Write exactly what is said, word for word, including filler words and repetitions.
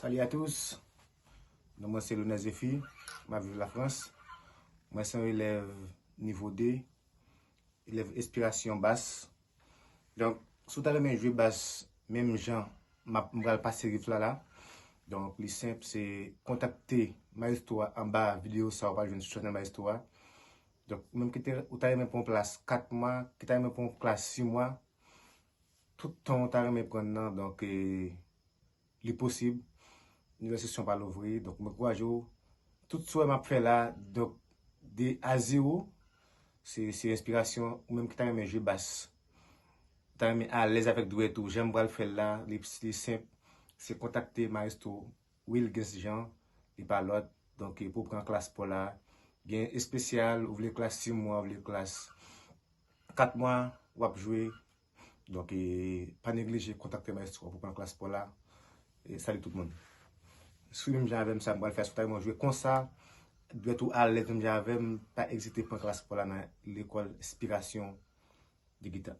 Salut à tous. Non mwen se Lionel Zephyr, m ap viv Lafrans. Mwen se yon elèv nivo de, elèv espirasyon bas. Donk, si w ta renmen jwe bas menm jan m ap, m pral pase riff la la, donk, li senp, se kontakte Maestro a anba videyo sa, ou pral jwenn sou chanèl Maestro a. Donk, ou menm ki te, ou ta renmen pran yon plas kat mwa, ki ta renmen pran yon klas sis mwa, tout tan ou ta renmen pran nan, donk, e, li posib. Nivo sesyon pa louvri, donk, mwen ankouraje w. Tout sa w wè m ap fè la, donk, de a zewo, se, se enspirasyon, ou menm ki ta renmen jwe bas, ou ta renmen alèz avèk dwèt ou, jan m pral fè l la, li, li senp, se kontakte Maestro Wilgens Jean, li pa lòt. Donk, pou pran klas pa w la, gen espesyal, ou vle klas sis mwa, ou vle klas kat mwa, w ap jwe. Donk, e, pa neglije kontakte Maestro pou pran klas pa w la. E, salut tout moun. Si w menm jan avè m, sa m pral fè, si w ta renmen jwe konsa, dwèt ou alèz menm jan avè m, pa ezite pran klas pa w la nan lekòl enspirasyon de gita.